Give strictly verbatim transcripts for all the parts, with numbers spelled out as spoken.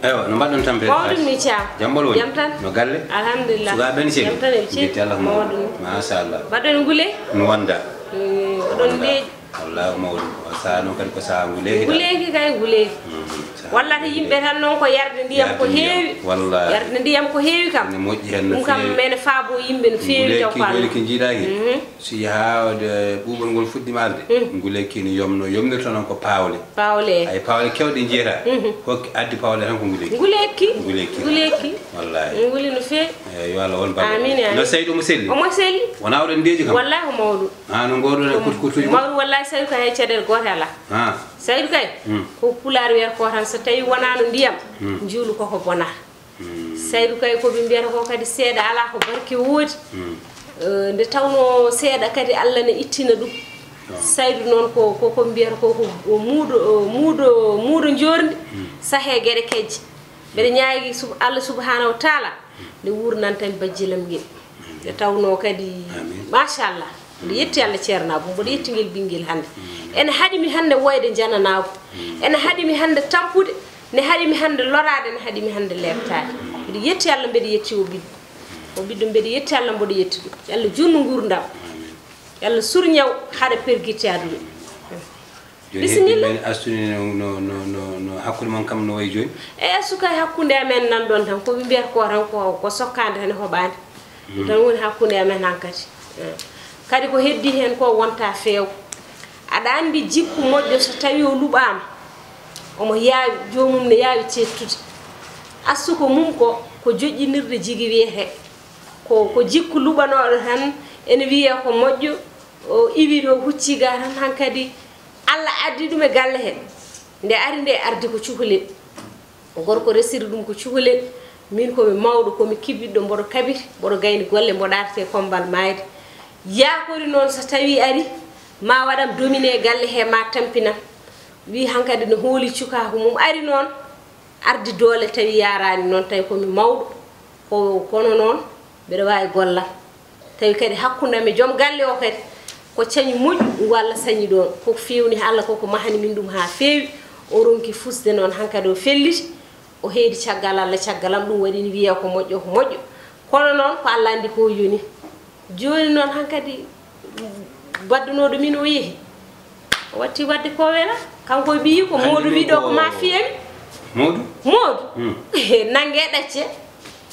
Eywa, no mbaɗɗon tampere? Mawɗum ni, Thiam. Jam ɓolo woni? Jam tan. No galle? Alhamdulillah. Sukaaɓe ne celli? Jam tan en celli. Njetti Allah ko mawɗum. Machallah. Mbaɗɗon gule? No wonda? Mm, oɗon leeƴi. Wallahi ko mawɗum. O saha noon kadi ko saha nguleeki tan. Nguleeki kay, nguleeki. Mm, saha nguleeki. Wallata yimɓe tan noon ko yarde ndiyam ko heewi. Wallahi. Yarde ndiyam ko heewi kam. Ne moƴƴi heen no feewi. Ɗum kam ene faabo yimɓe no feewi taw ko Allah. Nguleeki, nguleeki njiiɗaaki. Mhm. So yahaa, de, ɓuuɓol ngol fuɗɗiima arde, mm, nguleeki ne yomno, yomnirta noon ko paawle. Paawle. Ay, paawle keewɗe njiyata. Mhm. Hokki addi paawle tan ko nguleeki. Nguleeki. Nguleeki. Nguleeki. Wallahi. Nguli no feewi. Eyi, yo Allah won balɗe. Amiin, amiin. No Saydu omo selli? Omo selli. Wonaa oɗon ndeeji kam? Wallahi ko mawɗo. Ah, no ngooɗon e kurtuuji mum? Mawɗo, wallahi Saydu kay hay caɗeele goote alaa. Ah. Saydu kay, mm, ko pulaar wiyata ko tan, so tawii wonaano ndiyam, mm, njuulu koko bonaa. Mm. Saydu kay ko ɓe mbiyata ko kadi seeɗa alaa ko barke woodi. Mm. Eh, nde tawnoo seeɗa kadi Allah ne ittina ɗum. Ah. Saydu noon ko, ko, ko mbiyata ko, ko muudo, muudo, muudo njoorndi, mm, sahee geɗe kejje. Mbeɗa ñaagi sub-, Allah subhanahu wa taala, mm, nde wuurnan tan bajjilam ngel. Mm. Nde tawnoo kadi, amin, machallah. Mboɗo yetti Allah ceernaaɓe, mboɗo yetti ngel ɓinngel hannde. Mm. Ene haɗi mi hannde woyde jananaagu. Mm. Ene haɗi mi hannde tampude, ne haɗi mi hannde loraade, ne haɗi mi hannde leeptaade. Mm. Mbeɗo yetti Allah, mbeɗo yetti o ɓiɗɗo. O ɓiɗɗo, mbeɗo yetti Allah, mboɗo yetti ɗum. Yo Allah juutnu nguurndam. Amin. Yo Allah sur ñaw, haɗa pergitte aduna. Jooni, bisimilla, heddiiɓe ene astuni no, no, no, no, no hakkunde mon kam no wayi jooni? Eyi, suka e hakkunde amen nan ɗon tan, ko ɓe mbiyata ko tan ko, ko sokkaande tan e hoɓaande. Mm. Ɗum tan woni hakkunde amen hankadi. Eh. Kadi ko heddii heen ko wonta feew. Aɗa anndi jikku moƴƴo so tawii o luɓaama, omo yaawi, joomum ne yaawi ceettude. Assuko mum ko, ko joƴƴinirde jigi wiyetee. Ko, ko jikku luɓanooɗo tan, ene wiyee ko moƴƴo, o iwi ɗo, huccii ga tan, hankadi Allah addi ɗum e galle he. Nde ari nde, ardi ko cukalel. Gorko resiri ɗum ko cukalel. Min ko mi mawɗo, ko mi kibiɗɗo, mboɗo kabiti, mboɗo gayni golle, mboɗo arti e kommbal maayde. Yaakori noon so tawii ari, ma waɗam domine galle he, ma tampinam. Wii hankadi no hooli cukaaku mum, ari noon, ardi doole, tawi yaaraani noon, tawi ko mi mawɗo, ko, kono noon mbeɗa waawi gollal. Tawi kadi hakkunde am e joom galle o kadi ko cañu moƴƴu ngu Allah sañi ɗoon. Ko feewni Allah ko, ko mahani min ɗum haa feewi. O ronki fusde noon, hankadi o felliti, o heedi caggal Allah, caggal am, ɗum waɗi ni wiyee ko moƴƴo, ko moƴƴo. Kono noon ko Allah anndi ko yoni. Jooni noon hankadi baddunooɗo min o yehi. O watti wadde ko wela. Kanko e ɓiyi ko Moodu wiɗo ko ma fiyami. Moodu? Moodu? Hmm. Nannge ɗacce.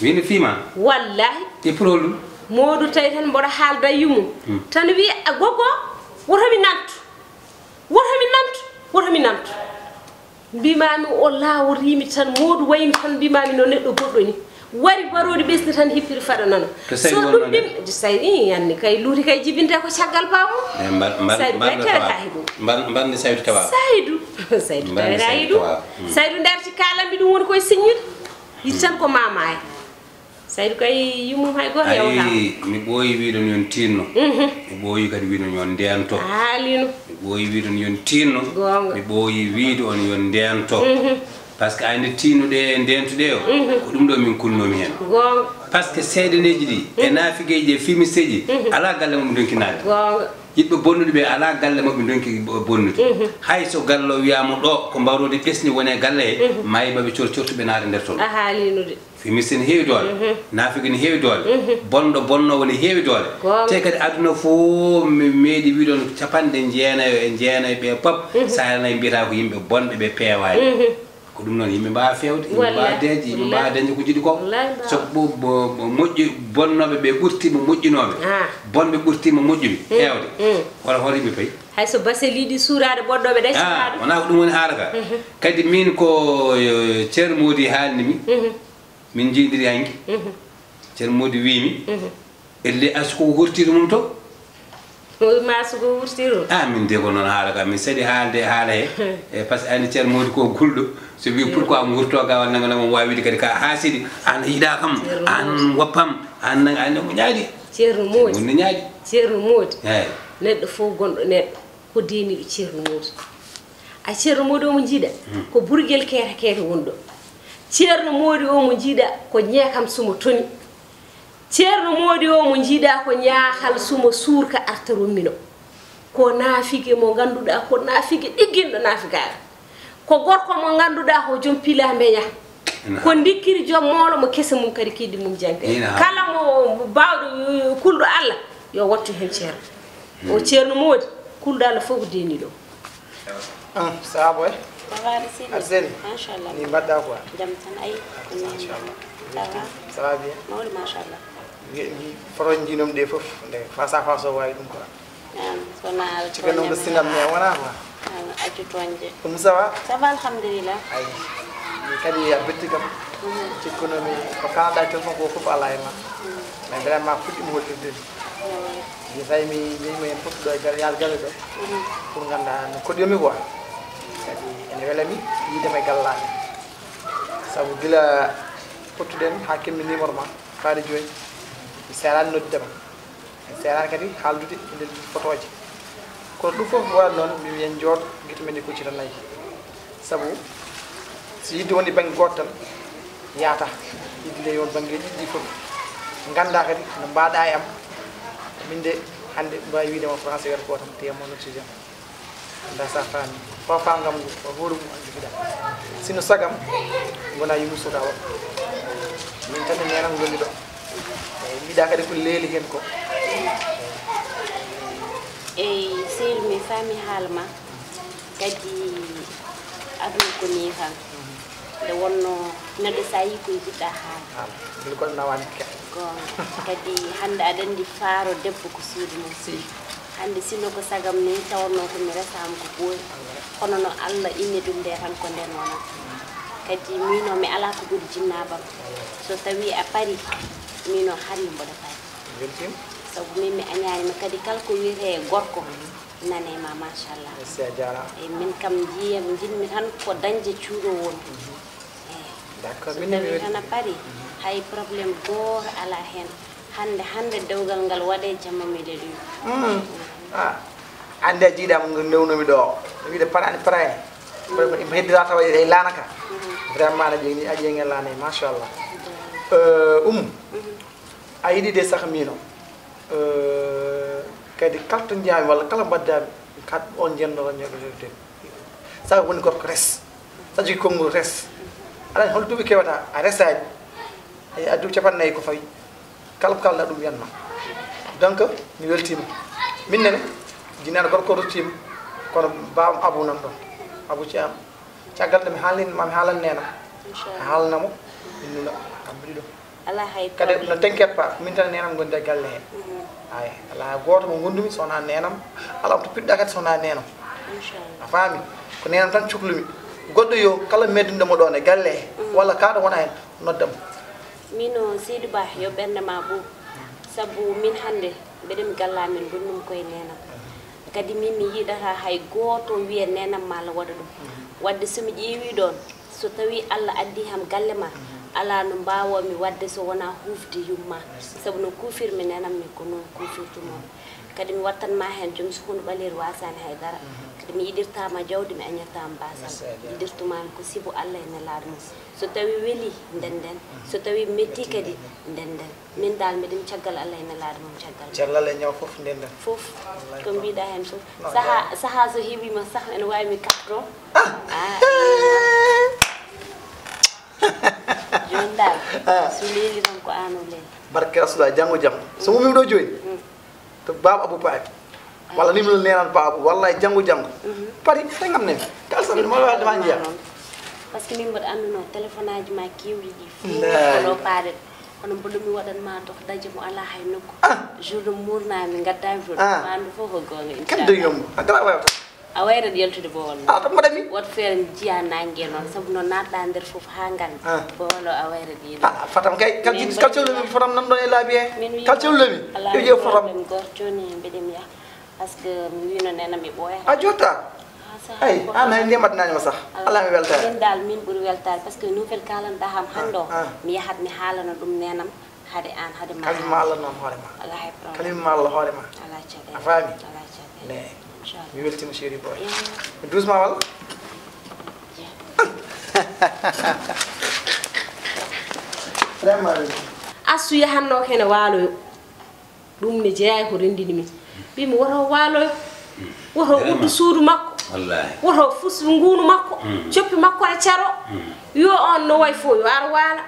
Wini fima? Wallahi. E pour ɗum? Moodu tawi tan mboɗo haalda yumum. Hmm. Tan wi a gogo, woto mi nantu. Woto mi nantu. Woto mi nantu. Mbimami o laaworiimi tan, Moodu waymi tan, mbimami no neɗɗo goɗɗo ni. Wari mbaroodi ɓesdi tan hippiri faɗa nano. Ko Saydu so ɗum wonno nde? Ɗim-, Saydu, ii, anni kay luuti kay jibinte ko caggal paamo. Eh, mbar-, mbar-, Saydu kay mbarɗo tawata tawa. He ɗum. Mbar-, mbarde Saydu tawa. Saydu. Saydu mbarde tawata he Saydu ɗum. Tawa. Mm. Saydu ndarti kaalammi ɗum woni koye siññude. Yiɗi tan ko mamaye. Saydu kay yummum hay gooto yawtaama. Ayi, mi ɓooyi wiide on yo on tiinno. Mhm. Mi ɓooyi kadi wiide on yo on ndeento. A haalino. Mi ɓooyi wiide on yo on tiinno. Goonga. Mi ɓooyi wiide on yo on ndeento. Mhm. Par ce que ay nde tiinnuɗe e ndeentuɗe o, mhm, ko ɗum ɗo min kulnoomi heen. Goonga. Par ce que seedeneeji ɗi, e, mhm, naafigeeji ɗi, e fimisteeji, mhm, alaa galle mo ɓe ndonki naatde. Goonga. Yiɗɓe bonnude ɓe alaa galle maɓɓe ndonki bo-, bonnude. Mhm. Hay so galle o wiyaama ɗo ko mbaroodi ɓesni woni e galle he, mhm, maayi ɓe cor-, cortuɓe naata nder toon. A haalino de. Fimiste ne heewi doole. Mhm. Naafiki ne heewi doole. Mhm. Bonɗo bonnoowo ne heewi doole. Goonga. Te kadi aduna fof mi meeɗi wiide on capanɗe jeenayo e jeenayo ɓe pop, mhm, Sahel nayi mbiyata ko yimɓe bonɓe ɓe peewaani. Mhm. Ko ɗum noon yimɓe mbaawa feewde, yimɓe mbaawa, wallahi, deeƴde, yimɓe mbaawa, wallahi, dañde ko njiɗi ko. Wallahi, mbaawa. So bo-, bo-, bo moƴƴi, bonnooɓe ɓe ɓurtiima moƴƴinooɓe. Ah. Bonɓe ɓurtiima moƴƴuɓe, mm, heewde. Mm. Hoto, hoto yimɓe payi? Hay so baseliiɗi suuraade ɓoɗɗooɓe ɗe, ah, caɗaaɗo. Wonaa ko ɗum woni haala ka. Mhm. Kadi min ko, eh, Ceerno Moodi haalni mi. Mhm. Min njiidiri hanki. Mhm. Ceerno Moodi wiimi. Mhm. Elle assuko ko wurtiri mum to? Oy, ma assuko wurtiri o? Ah, min de ko noon haala ka, min saɗi haalde e haala he. E, par ce que anndi Ceerno Moodi ko gulɗo. So wi, mm, pourquoi mo wurto ga walla nanga nanga, mo waawi wiide kadi ka haasidi, an yiɗa kam, Ceerno Moodi, an woppam, an nanga, an mo ñaadi. Ceerno Moodi. Wonde ñaadi. Ceerno Moodi. Eyi. Neɗɗo fof gonɗo neɗɗo, ko deeniiɗo Ceerno Moodi. A Ceerno Moodi o mo njiiɗa, hmm, ko burgel keeta keeta woni ɗo. Ceerno Moodi o mo njiiɗa ko ñeekam sumo toni. Ceerno Moodi o mo njiiɗa ko ñaakal sumo suurka arta rommino. Ko naafige mo ngannduɗaa ko naafige ɗigginɗo naafigaaga. Ko gorko mo ngannduɗaa ko joom pila mbeña. Ko ndikkiri joom moolo mo kese mum kadi kiɗɗi mum jangde. Kala mo baawɗo, yo, yo kulɗo Allah, yo wattu heen ceerno. O ceerno moodi, kulɗo Allah fof ko deeniiɗo. Ah, ça va boy? Ça va, Sidi? Arseni? Machallah. Ni mbaɗɗa quoi? Jam tan, ayi. Ko ni. Ça va? Ça va bien? Mawɗo, machallah. Ngi- ngi- Foto jiinum ɗe fof, nde face à face o wawi ɗum quoi. An, sona aɗa Cika noon ko singam mais wona quoi. An, accu tooñde. Ɗum ça va? Ça va, alhamdulillah. Ay, min kadi a betti kam. Cikkunomi ko kalɗa téléphone ko fof ala e ma. Mais vraiment fuɗɗima hollirde ni. Ni tawi mi jeeyima hen pottuɗo e galle, yaal galle ɗo. Pour ganda no koɗiyomi quoi. Kadi ene welami yiidema e gallaani. Sabu gila pottuɗen ha kemmi numéro ma, faade jooni. Mi seerani noddudema. En seerani kadi haaldude e nder photoje. Kono ɗum fof waɗa noon, mi wiya jooɗo, gite men ɗe koccita nayi. Sabu so yidde woni bannge gooto tan, yaata. Yidde nde yon banngeeji ɗiɗi fof. Ngannda kadi no mbaɗa e am. Min de hannde mbawi wiide ma français wiyata ko tan témoin oxygène. Annda sa faami. Fawfa ngam ngu, o hoore mum anndi fiɗa. Sino sagam, gona yummi soka o. Min tan e nenam gondi ɗo. Eyi, mbiɗa kadi ko leeli hen ko. Eyi, seydi, mi faami haala ma. Kadi aduna ko ni tan. Nde wonno neɗɗo sa yi ko jiɗɗa haala. Haa, mbili ko nawani ke. Goonga. Kadi hannde aɗa anndi faaro debbo ko suudu mum. Hannde sinno ko sagam ni tawanno ko mi resama ko ɓooyi. Kono no Allah inni ɗum nde tan ko nden wonata. Kadi mino mi ala ko ɓuri jinnabam. So tawi a pari, mino hari mboɗo pari. Weltima. Sabu min mi añaanima kadi kala ko wiyete gorko nane ma machallah. Merci a jaaraama. Eyi, min kam jiyam jinmi tan ko dañde cuuɗo woni. Eyi. D'accord, So min ne mi tawi weltima. Tan a pari, hay problème gooto alaa heen. Hannde hannde dewgal ngal waɗe jamma mi leli. Mm. Ah. Ande a jiiɗama ngo newnomi ɗo. Wiide parani parani. Kono ko ɗum heddira tawa e laana ka. Vraiment a ƴeeŋi a ƴeeŋi laana e machallah. Euh, um. A yiɗi de saka mino. Euh, kadi kala to njaami walla kala mbaddami kat on jenno ñoɓe. Saka woni gorko res. Sa jogi konngol res. Aɗa hol duuɓi kewata a resaani. Ay a duuɓi capannayi ko fawi. Kala ko kalɗa ɗum wiyanma. Donc mi weltima. Min nene jinnaɗo gorko ruttima. Kono bam abu nan ɗon. Abu ci am. Caggal ɗum haalin mami haalan nenam. A haalana mo. Innuna. Abbiri ɗum. Alaa hay Kadi problème. No t'inquiète pas, min tan nenam gondi e galle he. Ay, alaa gooto mo gondumi so wonaa nenam. Alaa mo to piɗɗa kadi so wonaa nenam. Inchallah. A faami? Ko nenam tan cuklumi. Goɗɗo yo kala meddunɗo mo ɗon e galle he walla kaɗo wona hen, noddam. Mino seydi ba yo ɓernde ma ɓuuɓ. Sabu min hannde mbeɗemi galla min bonnumi koye nenam. Kadi min mi yiɗata hay gooto wiya nenam ma la waɗa ɗum. Wadde so mi ƴeewi ɗon, so tawi Allah addi ham galle ma, alaa no mbaawami waɗde so wonaa huufde yumma. Sabu no kuufirmi nenam mi ko noon kuufirtuno. Kadi mi wattanma heen joom sukundu ɓaleeri wasaani hay dara. Kadi mi yiɗirtama jawdi mi añirtama basal. Yiɗirtumami ko sibu Allah e nelaaɗo mum. So tawi weli ndenden, so tawi metti kadi ndenden. Min dal mbeɗen caggal Allah e nelaaɗo mum caggal. Cellal e ñaw fof ndenden. Fof. Ko mbiɗa heen fof. Saha saha so heɓima sah ene wawi mi katto. Ah. Joni dal so leeli tan ko an o leeli. Barke Rasulullah janngo jam. So mumim ɗo jooni. To baba Abou Paye. Walla ni mi nenan baba Abou wallahi janngo janngo. Pari fengam nen. Kal sa mi mo wadde ma njiya. Parce que min mboɗo annduno téléphone aji ma kewɗi ɗi fof. Kono paade. Kono mboɗo mi waɗan ma dox daje mo ala hay nokku. Jour de murnami gaddami fof. Wandu fof ko gonga. Kam de yombo. A gara wayata. A wayrat yaltude bowol ma. A tan mbaɗami. Wot feere mi jiya nangue noon sabu no natɗa nder fof ha ganda. Bowolo a wayrat yiide. A fatam kay kal jiɗi kal cewlemi fotam nan ɗon e laabi he. Kal cewlemi. Yo ƴeew fotam. Problème goto joni mbeɗemi yaha. Parce que mi wino nena mi ɓooya. A jotta. Ay an hay ndiyam addananima sah. Ala mi weltare. Min dal min ɓuuri weltare parce que nouvelle kalanɗa ham hande o. Mi yahat mi haalana ɗum nenam. Hade an hade ma. Kalim ma Allah non hoore ma. Ala hay problème. Kalim ma Allah hoore ma. Ala caɗeele. A faami? Ala caɗeele. Ne. Inchallah. Mi weltima chéri boy. Doucement walla? Vraiment. Assu yahanno kene waaloyo. Ɗum ne jeeya ko renndini min. Mbimi woto waaloyo. Woto uddu suudu makko. Woto fus nguunu makko. Coppi makko ne caro. Yo on no way fof, yo ar waala.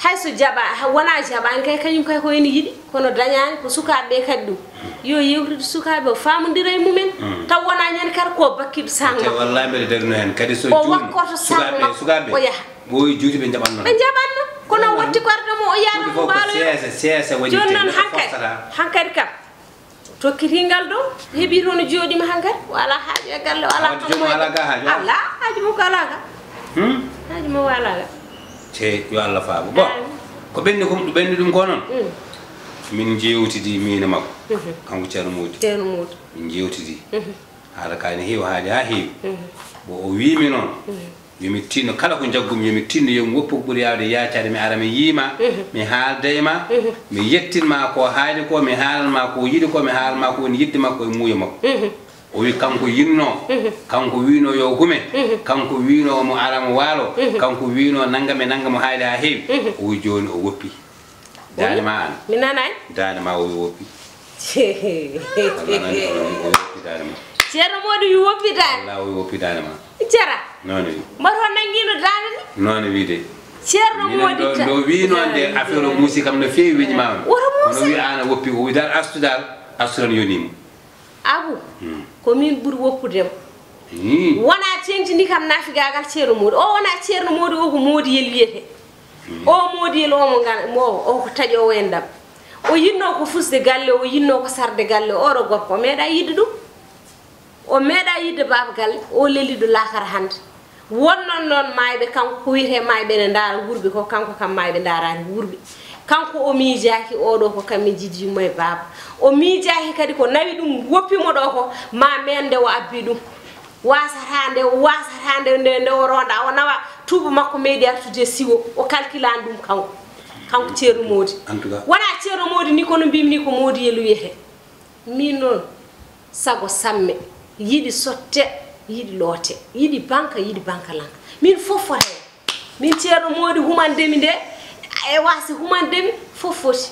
Hay so jaɓa, ha, wona jaɓaani kay, kañum kay ko ene yiɗi, kono dañaani ko sukaaɓe ɓe kadi ɗum. Yo yewtide sukaaɓe, o faamondira e mumen. Taw wona ñande kala ko bakkiɗo sangam. Te wallahi mbeɗa darino heen. Kadi so o juutno wakkoto sukaaɓe, sangam, sukaaɓe, o yaha. Ɓooyi juuti ɓe njaɓatno. Ɓe njaɓatno, kono o watti ko arde mo, o yaara mo mbaalo. Seese, seese waɗi. Jooni noon hankadi, hankadi kam. Tokkitii ngal ɗo, heɓii toon o jooɗiima hankadi, o alaa haaju e galle, o alaa. Wadde joom o alaa ga haaju, alaa haaju makko alaa ga. Hmm? Haaju makko alaa ga. Te yo Allah faabo. Bon, amin. Ko ɓenni ko, ɗum ɓenni ɗum ko noon. Mm. Min njeewtidi miin e makko. Mhm. Kanko Ceerno Moodi. Ceerno Moodi. Min njeewtidi. Mhm. Haala ka ne heewi, haali haa heewi. Mhm. Bon, o wiimi noon. Mhm. Yo mi tinno, kala ko njaggumi, yo mi tinno, yo mi woppu ko ɓuri yaawde yaacaade, mi ara mi yii ma, mhm, mi haalda e ma, mhm, mi yettin ma ko haali ko, mi haalan ma ko yiɗi ko, mi haalan ma ko woni yiɗde makko e muuyo makko. Mhm. O wi kanko yinno, mhm, kanko wiino yo hume, mhm, kanko wiino mo ara mo waalo, mhm, kanko wiino nangam e nangam o haali haa heewi. Mhm. O wi jooni o woppi. Daande ma an. Mi nanaani. Daande ma o woppi. Walla nani kono o woppi daande ma. Ceerno Moodi wi woppi daande. Walla o woppi daande ma. Jara. Noon wi. Mbaɗo nangiino daande ni? Noon wi de. Ceerno Moodi ta. No wi noon de affaire o muusi kam no feewi weñi ma on. Woto muusa. Kono wi an a woppi, o wi dal astu dal, astu tan yoni mo. Abu, hmm, ko min ɓuri woppude mo. Hmm. Wonaa teeŋtini kam nafigaagal Ceerno Moodi. O wonaa Ceerno Moodi, o ko Moodi Yel wiyetee. Hmm. O Moodi Yel o mo ngal-, mo, o ko taƴoowo en ɗam. O yinnoo ko fusde galle, o yinnoo ko sarde galle. Oɗo gorko, o meeɗaa yiɗde ɗum. O meeɗaa yiɗde baaba galle, o leliiɗo laakara hannde. Wonnon noon maayɓe, kanko ko wiyetee maayɓe ene ndaara wuurɓe ko, kanko kam maayɓe ndaaraani wuurɓe. Kanko o miijaaki, oɗo ko kam mi jiidi yumma e baaba. O miijaaki kadi ko nawi ɗum, woppi mo ɗo ko, ma meen nde o abbi ɗum. Waasataa nde, waasataa nde, nde, nde o ronda, o nawa tuuba makko meeɗi artude e siwo, o calculaani ɗum kanko. Kanko Ceerno Moodi. En tout cas. Wonaa Ceerno Moodi ni, kono mbimi ni ko Moodi Yel wiyetee. Min noon, sago samme, yiɗi sotte, yiɗi loote, yiɗi banka, yiɗi bankalanka. Min fof fota heen. Min Ceerno Moodi humande mi nde, e waasi humande mi, fof foti.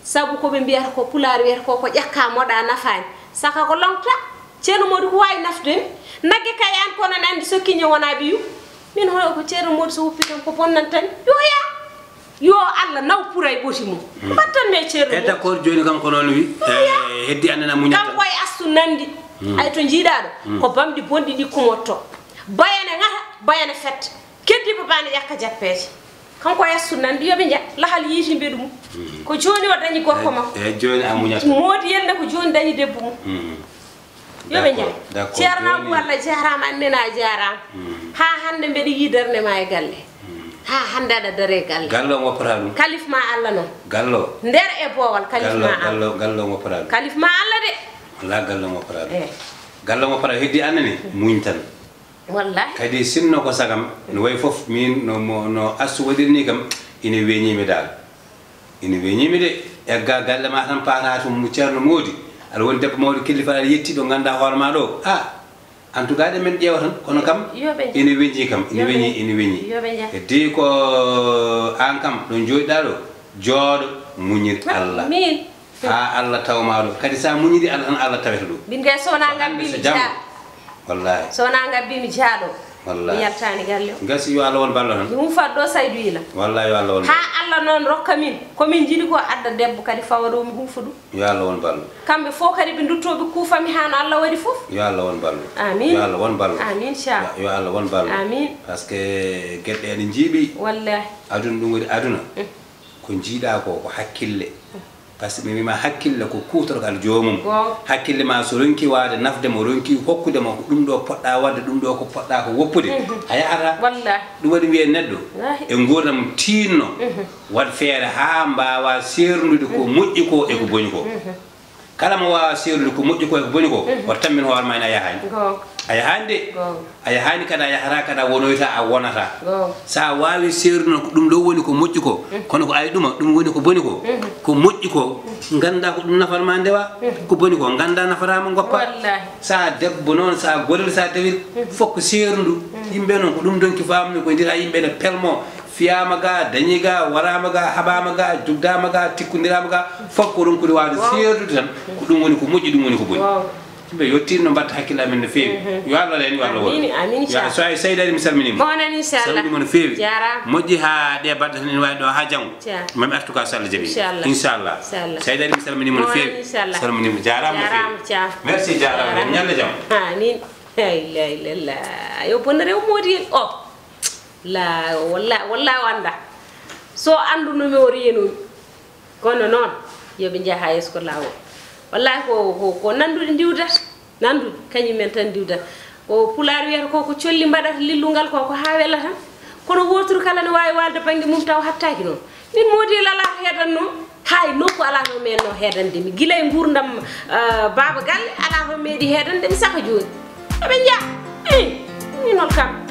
Sabu ko ɓe mbiyata ko, Pulaar wiyata ko, ko ƴakka moɗa nafaani. Saka ko longta. Ceerno Moodi ko waawi nafde mi. Nagge kay an ko onon anndi so kiñe wona ɓiyu. Min hono ko Ceerno Moodi so woppi tan ko bonnanta mi. Yo yaa. Yo Allah naw puray ɓoti mum. Hmm. Ko mbattan mi e Ceerno Moodi. E d'accord, jooni kam ko noon wi. Yo yaa. Eh, heddi annana muñata. Kanko e Astu nanndi. Hmm. Ay to njiiɗaa ɗo. Hmm. Ko bamɗi bonɗi ɗi kumotto. Bayane ŋata, bayane fetta. Keddiiɗo bane ƴakka jappeeje. Kanko e Astu nanndi yo ɓe nja-, lahal yiiti mbeɗu mum. Hmm. Ko jooni o dañi gorko makko. Eh, eh, jooni a muñata. Moodi Yel ne ko jooni dañi debbo mum. Hmm. Yo ɓe njaɓ. D'accord, d'accord. Ceerno Abou, jooni Allah jaaraama, aan nene a jaaraama. Hmm. Haa hannde mbeɗa yiyi darnde ma e galle. Hmm. Haa hannde aɗa dare e galle. Galle o woppata ɗum. Kalif ma Allah noon. Galle o. Nder e boowal, kalif ma Allah. Galle o, galle o woppata ɗum. Kalif ma Allah de. Wallaahi galle o woppata ɗum. Eh. Galle o woppata, heddi aan nene, muñ tan. Wallaahi. Kadi sinno ko sagam, no wayi fof, min no mo, no Astu waɗiri ni kam, ina weñii mi dal. Ina weñii mi de, egga galle ma tan, paata to mo Ceerno Moodi. Aɗa woni debbo mawɗo, kellifa, aɗa yetti ɗo ngannduɗaa hoore ma ɗo. Ah, en tout cas de, min ƴeewa tan, kono kam, yo ɓe nja-, ina weñii kam, ina weñii, ina weñii. Yo ɓe nja-. Heddi ko aan kam, ɗo njooɗiɗaa ɗo, jooɗo, muñir Allah. Min. Haa Allah taw ma ɗo. Kadi so a muñirii Allah tan, Allah tawete ɗo. Min kay so wonaa ngam mbiimi jaaɗo. Wallaahi. So wonaa ngam mbiimi jaaɗo. Wallaahi. Mi yaltaani galle o. Gasi, yo Allah won ballo tan. Mi hufat ɗo Saydu Yila. Wallaahi, yo Allah won ballo. Haa Allah noon rokka min. Ko min njiɗi ko adda debbo kadi fawa ɗo mi huufa ɗum. Yo Allah won ballo. Kamɓe fof kadi ɓe nduttoo ɓe kuufa mi haa no Allah waɗi fof. Yo Allah won ballo. Amiin. Yo Allah won ballo. Amiin, Cheikh. Yo, yo Allah won ballo. Amiin. Parce que geɗe ene njiiɓi. Wallaahi. Aduna ɗum woni aduna. Mm. Ko njiiɗaa ko, ko hakkille. Par ce que mi wiima hakkille ko kuutorgal joomum. Goonga. Hakkille ma so ronki waawde nafde mo, ronki hokkude mo ko ɗum ɗo poɗɗa waɗde, ɗum ɗo ko poɗɗa ko woppude, mhm, a yahataa. Wallaahi. Ɗum waɗi wiyee neɗɗo, wallaahi, e nguurndam tiinno, mhm, waɗ feere haa mbaawa seerndude ko, mhm, moƴƴi ko e ko boni ko. Mhm. Kala mo waawaa seerndude ko moƴƴi ko e ko boni ko, mhm, o tammin hoore ma ene a yahaani. Goonga. A yahaani de. Goonga. A yahaani, kadi a yahataa, kadi a wonoytaa, a wonataa. Goonga. So a waawii seerdude noon ko ɗum ɗo woni ko moƴƴi ko, mhm, kono ko ari ɗuma, ɗum woni ko boni ko, mhm, ko moƴƴi ko, mhm, nganndaa ko ɗum nafata ma ndewa, mhm, ko boni ko nganndaa nafataa ma ngoppa. Wallaahi. So a debbo noon, so a gorel, so a dewel, mhm, fof ko seerndu. Mhm. Yimɓe noon ko ɗum ndonki faamnude, ko ndira yimɓe ne pelmo, fiyaama ga, dañi ga, waraama ga, haɓaama ga, jugdaama ga, tikkondiraama ga, fof ko ronkude waawde, goonga, seerdude tan, ko ɗum woni ko moƴƴi, ɗum woni ko boni. Goonga. Ɓe yettii no mbatta hakkille amen no feewi. Yo Allah leen, yo Allah won. Amin, amin, inchallah. Sohaybu Seydi Ari, mi salminiima. Monan, inchallah. Salminiima no feewi. Jaaraama. Moƴƴi haa dee balɗe tan ene waawi ɗo haa janngo. Mami artu ka so Allah jaɓi. Inchallah. Inchallah. Inchallah. Seydi Ari, mi salminiima no feewi. Monan, inchallah. Salminiima, jaaraama no feewi. Jaaraama, Thiam. Merci, jaaraama. Jaaraama. Ñande jam. Amin. La ilaha illallah. Yo bonno rew moodi en. Oh. La, walla, walla o annda. So annduno mi o reenumi. Kono noon, yo ɓe njah haa yeeso ko laawol. Wallahi ko, ko, ko nanndude ndiwdata. Nanndude, kañum men tan ndiwdata. Ko Pulaar wiyata ko, ko colli mbaɗata lillungal ko, ko haa wela tan. Kono wooturu kala ne waawi waalde bannge mum taw hattaaki noon. Min moodi lala heedanno, hay nokku alaa to meenno heedande mi. Gila e nguurndam, ah, baaba galle, alaa to meeɗi heedande mi saka jooni. Eɓe njah. Eh, minol kam.